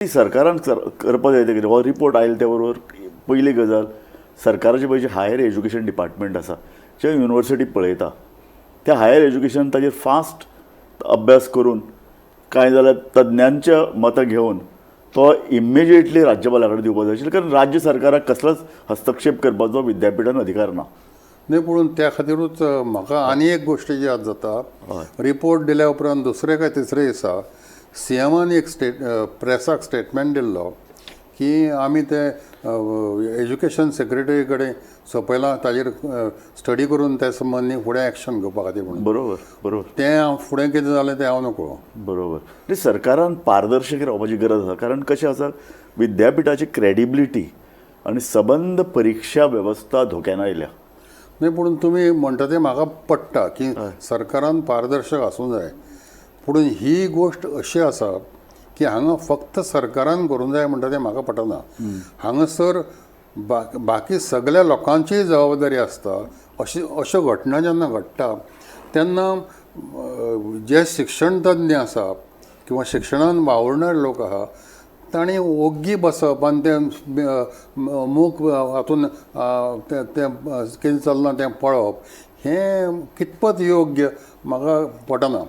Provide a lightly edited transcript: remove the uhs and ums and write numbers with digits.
सरकारान करपाक जाय तें कितें, हो रिपोर्ट आयले त्या बरोबर पयली गजाल सरकाराचे पळय जें हायर एज्युकेशन डिपार्टमेंट आसा, जें युनिवर्सिटी पळयता, त्या हायर एज्युकेशन ताजेर फास्ट अभ्यास करून कांय जाल्यार तज्ञांच्या मतां घेवन तो इमिजिएटली राज्यपाला कडेन दिवपाक जाय आशिल्लो, कारण राज्य सरकाराक कसलोच हस्तक्षेप करपाचो विद्यापिठान अधिकार ना. न्हय, पुणून त्या खातीरूच म्हाका आनी एक गोश्टीची याद जाता. रिपोर्ट दिल्या उपरांत दुसरे काय तिसरे दिसा सीएमान एक प्रेसाक स्टेटमेंट दिल्लो की आमी ते एज्युकेशन सेक्रेटरी कडेन सोंपयलां, ताजेर स्टडी करून त्या संबंदी फुडें एक्शन घेवपा खातीर म्हणून. बरोबर बरोबर तें फुडें कितें जालें तें हांव नकळो. बरोबर. न्ही, सरकारान पारदर्शक रावपाची गरज आसा, कारण कशें आसा, विद्यापिठाची क्रेडिबिलिटी आनी सबंद परिक्षा वेवस्था धोक्यान आयल्या. न्हय, पूण तुमी म्हणटा तें म्हाका पट्टा की सरकारान पारदर्शक आसूंक जाय, पूण ही गोश्ट अशी आसा की हांगा फक्त सरकारान करूंक जाय म्हणटा तें म्हाका पटना. हांगासर बाकी सगल्या लोकांचीय जबाबदारी आसता. अशी अश्यो घटना जेन्ना घडटा तेन्ना जे शिक्षण तज्ञ आसा किंवा शिक्षणान वावुरणारे लोक आहा तांणी ओग्गी बसप आनी तें मूक हातून तें तें कितें चल्लां तें पळोवप हें कितपत योग्य म्हाका पटना.